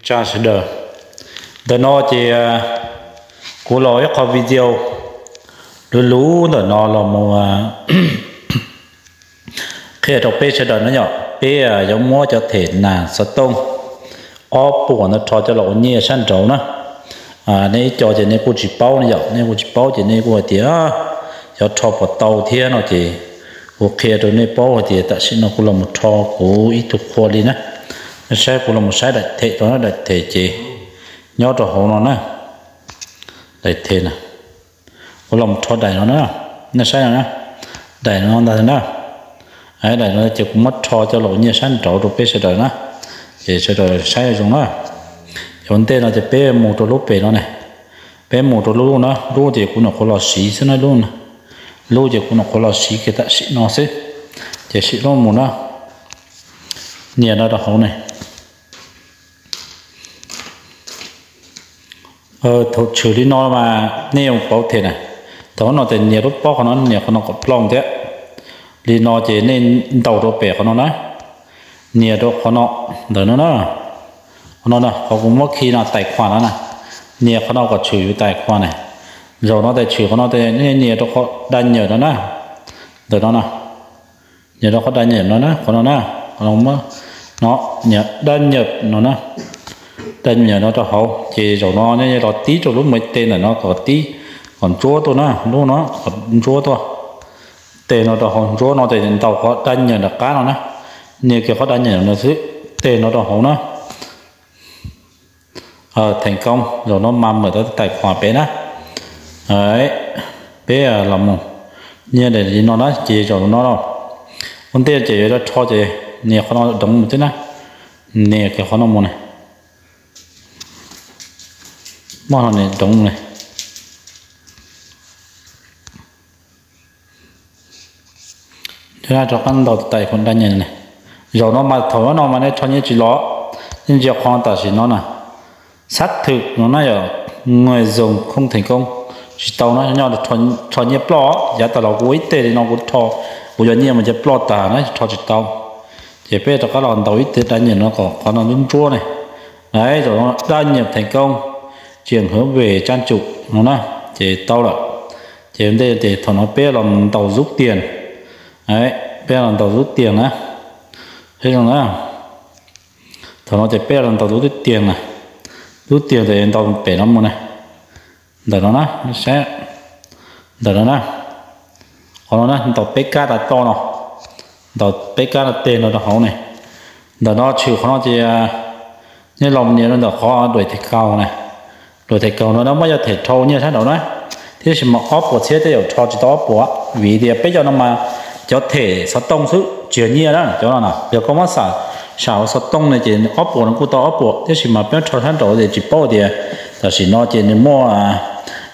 Tsa sawv daws, ntawm no ces kuv los ib qho video luv luv ntawm no los mus qhia rau peb sawv daws na yom. Peb yuav muab cov them nas xov tooj ob puas ntawd rho coj los ua nyiaj sab nraud na. Nej ib co ces nej kuj tsis paub ne yom, nej kuj tsis paub ces nej kuj hais tias xyov rho puas tau thiab no ces kuv qhia rau nej paub hais tias tam sim no kuv los mus rho kuv ib tug qhua li na. Nej saib kuv los mus saib daim them rau na, daim them ces nyob rau hauv no na. Daim them na, kuv los mus rho daim no na, nej saib no na, daim no ntag na. Daim no ces kuv muab rho coj los ua nyiaj sab nraud rau peb sawv daws na, ces sawv daws saib zoo na. Ces ua ntej no ces peb mus rau lub pem no ne, peb mus rau lub na, lub ces kuv nyuam qhuav los siv xwb na, lub, lub ces kuv nyuam qhuav los siv kiag tam sim no xwb, ces sim lub mus na, nias no rau hauv ne. Thaum tshwm li no mas nej yuav pauv them na, thaum no ces nias lub pob qhov no, nias qhov no kom ploj thiab. Li no ces nej ntaus rau pem qhov no na, nias rau qhov no, ntawm no na, qhov no na, qhov kuv muab khi no tais khuam no na, nias qhov no kom tshwm yus tais khuam na. Zaum no ces tshwm qhov no ces nej nias rau qhov daj nyawm no na, ntawm no na, nias rau qhov daj nyawm no na, qhov no na, qhov no, nias daj nyawm no na, daj nyawm no rau hauv ces zaum no nej los tib rau lub me tes ntawm no kom tib, kom ntsuab tuaj na, lub no kom ntsuab tuaj. Tes no rau hauv ntsuab no ces ntaus qhov daj nyawm nram qab no na, nias kiag qhov daj nyawm no xwb, tes no rau hauv na. Theem koob, zaum no mas mam tau tais khuam pem na. Peb los mus nyiaj daim li no na ces zaum no ua ntej ces yuav rho ces nias qhov no doov mus thiab na, nias kiag qhov no mus ne, muab no nias doov mus ne. Rov qab ntaus tais khuam daj nyawm ne. Zaum no mas thaum no mas nej rho nyiaj tsis los, yeej ntsia qhov tam sim no na, xác thực no na yom, người dùng không thành công, tsis tau na, nyob rho nyiaj ploj, yav tas los kuv ua ib teg li no kuv rho, kuv yuav nyiaj mas ces ploj tas na, rho tsis tau. Ces peb rov qab los ntaus ib teg daj nyawm no kom qhov no ntsuab ntsuab ne. Zaum no daj nyawm thành công, chuyển hướng về trang chủ no na, ces tau lawm. Ces ua ntej ces thaum no peb los ntaus rút tiền, peb los ntaus rút tiền na, saib zoo na. Thaum no ces peb los ntaus rút tiền na, rút tiền ces ntaus pem no mus na, ntawm no na, saib, ntawm no na, qhov no na, ntaus peb kab tas toj no, ntaus peb kab no tes no rau hauv ne. Ntawm no tshwm qhov no ces nej los nias rau ntawm qhov đuổi thẻ cầu na, đuổi thẻ cầu no na muab cov them rho nyiaj sab nraud na, tiam sis mas ob puas txhiab tej zaum rho tsis tau ob puas, vim tias peb cov no mas cov them xov tooj xwb tsis yog nyiaj na cov no na. Yog koj muab xam hauv xov tooj ne ces ob puas no kuj tau ob puas, tiam sis mas peb rho sab nraud ces tsis paub tias tam sim no ces nws muaj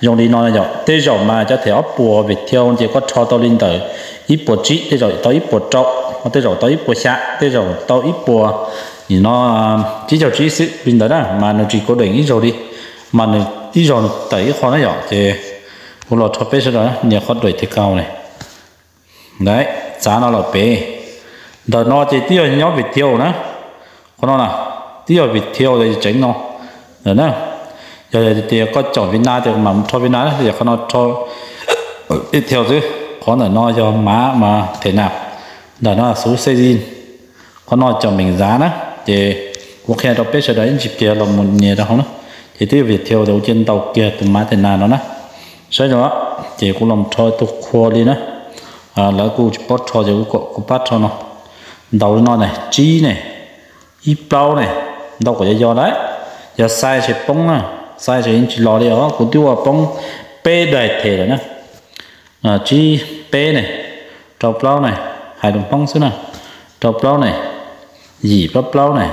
zoo li no yom. Tej zaum mas cov them ob puas Viettel ces koj rho tau li ntawm ib puas tsib, tej zaum tau ib puas rau, tej zaum tau ib puas xya, tej zaum tau ib puas, nim no tsib caug tsib xwb li ntawd na, mas nws tsis kov deem ib zaug li, mas nws ib zaug tawm ib qho na yom. Ces kuv los rho peb sawv daws nias qhov đuổi thẻ cầu ne. Txav no los pem, ntawm no ces twb yog nyob Viettel na, qhov no na, twb yog Viettel tseem no ntawm na. Yog tias koj caum Vietnam ces mam rho Vietnam na, yog qhov no rho Viettel xwb. Qhov ntawm no yog mav mas them nas, ntawm no xuv xe zin, qhov no caum meem zav na. Ces kuv qhia rau peb sawv daws ib ntsis kiag los mus nias rau hauv na. Ces twb yog Viettel ces kuv cia ntaus kiag tus mav them nas no na. Saib zoo, ces kuv los rho tus qhua li na. Lawv kuj tsis paub rho ces kuv kom kuv pab rho no. Ntaus li no ne, tsib ne, ib plaub ne, ntaus kom yog yog lawm. Yog xais ces poob na, xais ces yeej tsis los li os. Kuv twb ua poob peb daim them lawm na. Tsib peb ne, rau plaub ne, hais lus Hmoob xwb na, rau plaub ne, yim plaub plaub ne,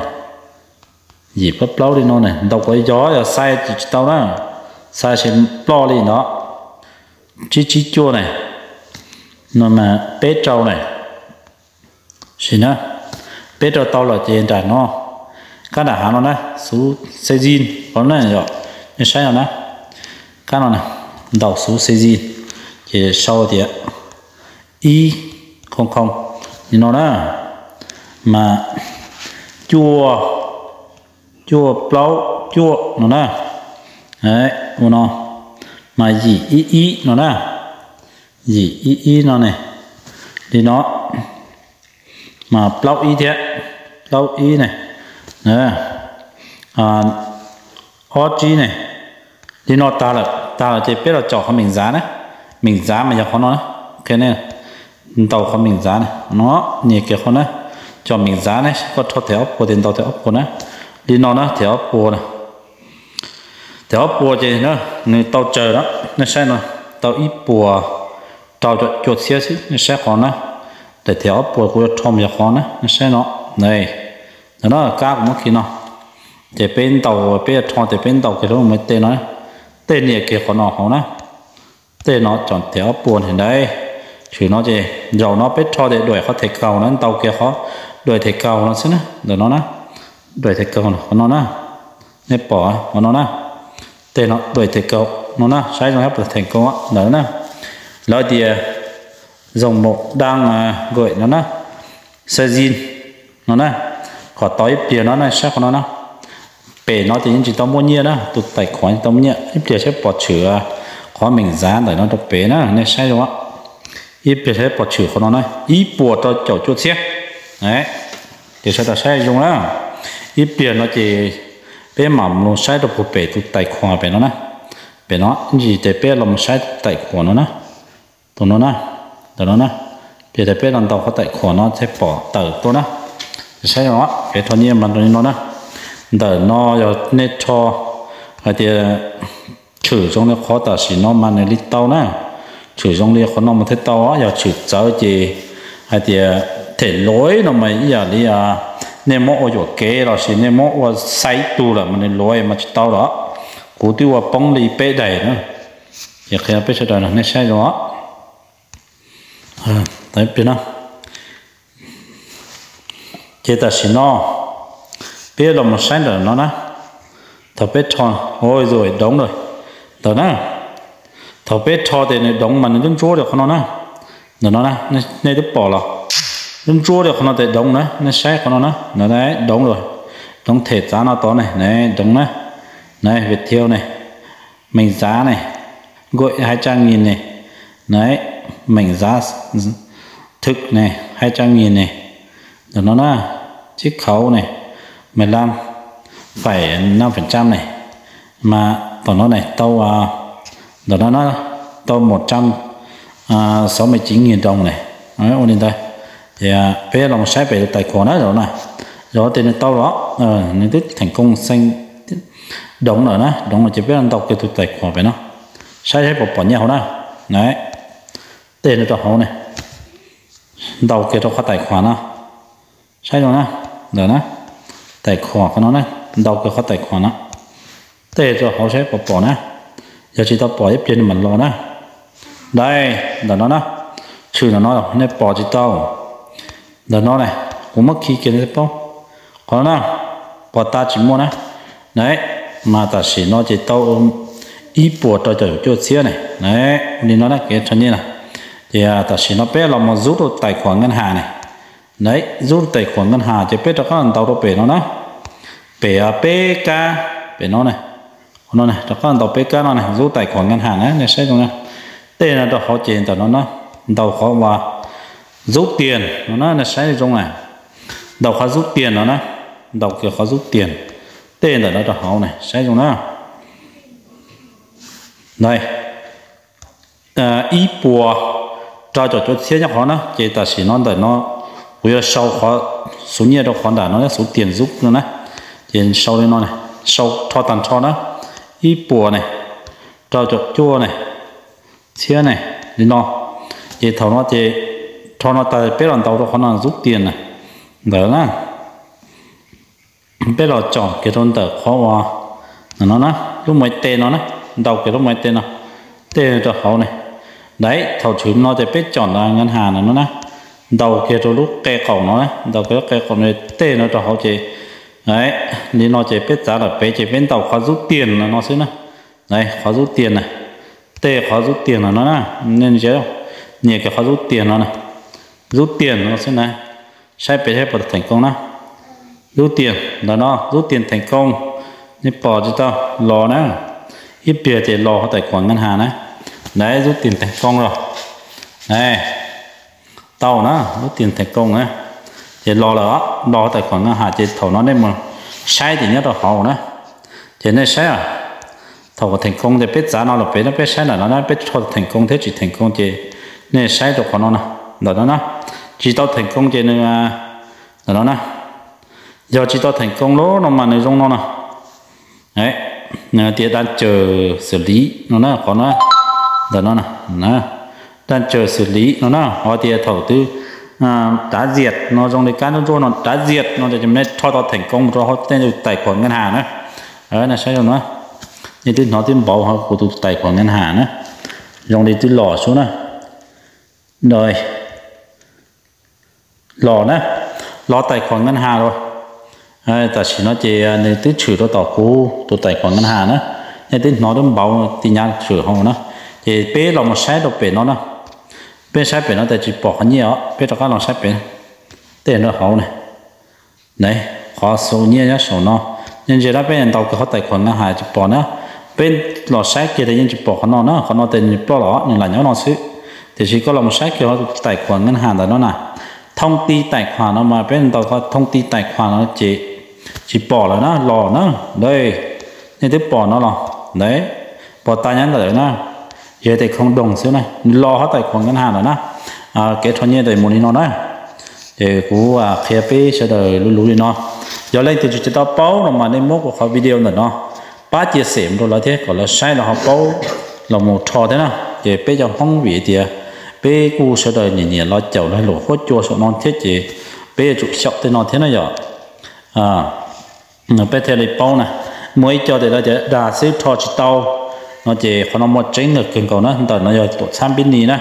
yim plaub plaub li no ne, ntaus kom yog, yog xais ces tsis tau na, xais ces ploj li no. Tsib tsib cuaj ne, no mas peb rau ne, sim na, peb rau tau lawm ces nram no, kab nram hav no na, xuv xe zin no na yom, nej saib no na, kab no na, ntaus xuv xe zin, ces sau tias ib khoo khoo li no na, mas cuaj, cuaj plaub cuaj no na, ua no, mas yim ib ib no na, yim ib ib no ne, li no, mas plaub ib thiab, plaub ib ne, ob tsib ne, li no tag lawm, tag lawm ces peb los coj qhov meem zav na, meem zav mas yog qhov no na, ntaus qhov meem zav na, no, nias kiag qhov na, coj meem zav ne, koj rho them ob puas ces ntaus them ob puas na, li no na, them ob puas na, them ob puas ces nws tau tsawg na, nej saib no, tau ib puas rau caum cuaj txhiab xwb, nej saib qhov na, daim them ob puas kuv yuav rho mus yog qhov na, nej saib no, ntawm no kab kuv muab khi no, ces peb ntaus, peb yuav rho ces peb ntaus kiag rau lub me tej no, tej nias kiag qhov no hauv na, tej no cov them ob puas ntawd, tshwm no ces zaum no peb rho ces duaim qhov them kaug na, ntaus kiag qhov duaim them kaug no xwb na, ntawm no na, duaim them kaug qhov no na, nej pom qhov no na, tej no duaim them kaug no na, saib zoo hab puas them kaug ntawm no na, lawv tias zoo mus dab nkuaim no na, xab zin no na, kom tau ib pliag no nej saib qhov no na, pem no ces yeej tsis tau muaj nyiaj na, tus tais khuam tsis tau muaj nyiaj, ib pliag saib pom tshwm qhov meem zav ntawm no rau pem na, nej saib zoo, ib pliag saib pom tshwm qhov no na, ib puas rau caum cuaj txhiab, ces sawv daws saib zoo na, ib pliag no ces peb mam mus saib rau puag pem tus tais khuam pem no na, pem no ntsis ces peb los mus saib tus tais khuam no na, tus no na, ntawm no na, pliag tias peb los ntaus qhov tais khuam no thiaj pom tawm tuaj na, ces saib zoo, kev rho nyiaj mas li no na, ntawm no yog nej rho hais tias tshwm zoo li qhov tam sim no mas nws li tau na, tshwm zoo li qhov no mas thiaj tau, yog tshwm txawv ces hais tias them luv no mas ib yam li nej muab ua yuam kev los sis nej muab ua xaiv tug lawm mas nws luv mas tsis tau lawm, kuv twb ua poob li peb daim na, ces qhia peb sawv daws nej saib zoo, ces tam sim no peb los mus saib ntawm no na, thaum peb rho, ua zoo doov lawm, ntawm na, thaum peb rho ces nws doov mas nws ntsuab ntsuab li qhov no na, ntawm no na, nej twb pom los, ntsuab ntsuab li qhov no ces doov na, nej saib qhov no na, doov lawm, doov them txav no tod ne, doov na, Viettel ne, meem zav ne, nkuaim hais tsaj nyis ne, meem zav thwm ne, hais tsaj nyis ne, ntawm no na, tsib khauv ne, mười lăm phẩy năm phần trăm ne, mas tom no ne tau, ntawm no na, tau một trăm sáu mươi chín nghìn đồng ne, ua li ntawd, ces peb los saib pem tus tais khuam na, zaum no na, zaum no ces nws tau los, nws twb thành công xanh, doov lawm na, doov lawm ces peb los ntaus kiag tus tais khuam pem no, saib saib puas pom nyiaj hauv na, tej no rau hauv ne, ntaus kiag rau qhov tais khuam no, saib zoo na, ntawm na, tais khuam qhov no na, ntaus kiag qhov tais khuam no, tej rau hauv saib puas pom na, yog tsis tau pom ib pliag nws mam los na, dai, ntawm no na, tshwm ntawm no nej pom tsis tau, ntawm no ne, kuv muab khi kiag nej thiaj paub, qhov no na, pom tas tsis muaj na, mas tam sim no ces tau ib puas rau caum cuaj txhiab ne, li no na kev rho nyiaj na, ces tam sim no peb los mus zub rau tais khuam nkaj has ne, zub tais khuam nkaj has ces peb rov qab ntaus rau pem no na, pem peb kab pem no ne, qhov no rov qab ntaus peb kab no ne, zub tais khuam nkaj has na, nej saib zoo na, tej no rau hauv ces ntawm no na, ntaus qhov uas zub tias no na, nej saib zoo na, ntaus qhov zub tias no na, ntaus kiag qhov zub tias, tej ntawm no rau hauv ne, saib zoo na, ib puas rau caum cuaj txhiab nyob qhov na, ces tam sim no ntawm no kuv yuav sau qhov xuv nyiaj rau qhov ntawm no, xuv tias zub no na, ces sau li no, sau rho tag nrho na, ib puas ne, rau caum cuaj ne, txhiab ne, li no, ces thaum no ces rho no tas peb los ntaus rau qhov no zub tias na, ntawm na, peb los tsom kiag rau ntawm qhov uas no na, lub muaj tes no na, ntaus kiag lub muaj tes no, tej rau hauv ne, dai, thaum tshwm no ces peb tsom nkaj has no na, ntaus kiag rau lub qe qaum no na, ntaus kiag lub qe qaum no, tej no rau hauv ces, li no ces peb txav lawm pem ces peb ntaus qhov zub tias no xwb na, qhov zub tias na, tej qhov zub tias no no na, nej nias kiag qhov zub tias no na, zub tias no xwb na, saib pem saib puas thành công na, Rút tiền ntawm no, rút tiền thành công. Nej pom tsis tau, los na, ib pliag ces los hauv tài khoản ngân hàng na. Đấy, rút tiền thành công rồi. Tau na, rút tiền thành công na. Ces los lawm, los hauv tài khoản ngân hàng ces thaum no nej mus saib ces nyob rau hauv na. Ces nej saib, thaum thành công ces peb txav no los pem no peb saib ntawm no na, peb rho thành công thiab tsis thành công ces nej saib rau qhov no na, ntawm no na. Tsis tau thành công ces nws, ntawm no na, yog tsis tau thành công lawm no mas nws zoo no na. Tias đang chờ xử lý no na, qhov no, ntawm no, đang chờ xử lý no na, ho tias thaum twg trả duyệt no zoo li kab ntsuab ntsuab no, trả duyệt no ces nej rho tau thành công mus rau hauv nej tus tài khoản ngân hàng na. Nej saib zoo no, nej twb hnov twb npau hauv kuv tus tài khoản ngân hàng na, zoo li twb los xwb na. Los na, los tài khoản ngân hàng rồi. Tam sim no ces nws twb tshwm rau tom kuv tus tài khoản ngân hàng na, nej twb hnov twb npau tin nhắn tshwm hauv na. Ces peb los mus saib rau pem no na, peb saib pem no tas tsis pom qhov nyiaj os, peb rov qab los saib pem tej no hauv na. Qhov xu nyiaj nyob saum no, nej ntsia na, peb ntaus kiag hauv tài khoản ngân hàng tsis pom na. Peb los saib kiag tas yeej tsis pom qhov no na, qhov no tas nws ploj los nws lam nyob no xwb. Tiam sis koj los mus saib kiag hauv tài khoản ngân hàng ntawm no na, thông tin tài khoản no mas peb ntaus kiag thông tin tài khoản no ces tsis pom lawm na, los na. Nej twb pom no los, pom tas nyob ntawm na, yog tài khoản đồng xwb na, los hauv tài khoản ngân hàng lawm na. Kev rho nyiaj ntawm mus li no na. Ces kuv qhia peb sawv daws luv luv li no. Yog leej twg tsis tau paub no mas nej muab kuv qhov video ntawm no pab chia sẻ rau lawv thiab kom lawv saib lawv ho paub los mus rho thiab na. Ces peb cov Hmoob vim tias peb kuj sawv daws nyiam nyiam los caum lawv lus huab cua saum no thiab ces peb yuav tsum xyaum tej no thiab na yom. Peb thiaj li paub na. Muaj ib co tias lawv tias dag xwb rho tsis tau no ces qhov no muaj tseeb kawg nkaus na, ntawm no yog tuam txhab npib ni na.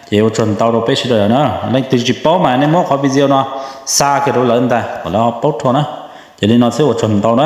Ces ua tsaug ntau rau peb sawv daws na, leej twg tsis paub mas nej muab qhov video no xa kiag rau lawv ntag kom lawv ho paub rho na. Ces li no xwb, ua tsaug ntau na.